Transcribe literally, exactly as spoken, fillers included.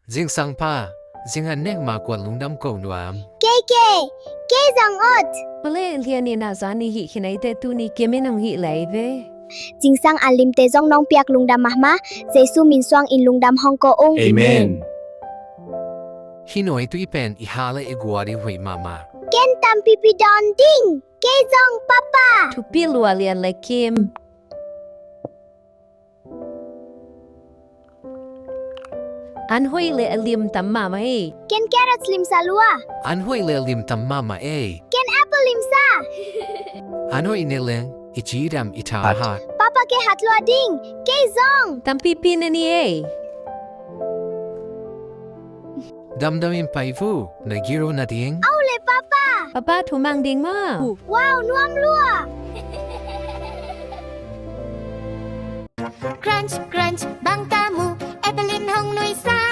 Zingsang pa, zing a nek ma kua lungdam ko nuam. Kei kei, kei zong ut. Male lian in a zan i hih khinei te tuni kimin ang hih lei ve. Zingsang a limte zong nong piak lungdam mahmah, Jesu min suang in lungdam hong ko ung. Amen. Hih nuai tui pen i ha le i guat i huih mahmah. Ken tampipi dawn ding, kei zong papa. Thupi lua lian le kim. An hoih le a lim tam mahmah ei. Ken carrots limsa lua. An hoih le a lim tam mahmah ei. Ken apple limsa. An hoih ne leng i ci dam i tha hat. Papa kei hat lua ding, kei zong. Tampipi na ni ei. Damdam in pai vu, na giro na ding. Au le papa. Papa thumang ding ma. Wow, nuam lua. Crunch, crunch, bang ka mu, apple in hong nuisa.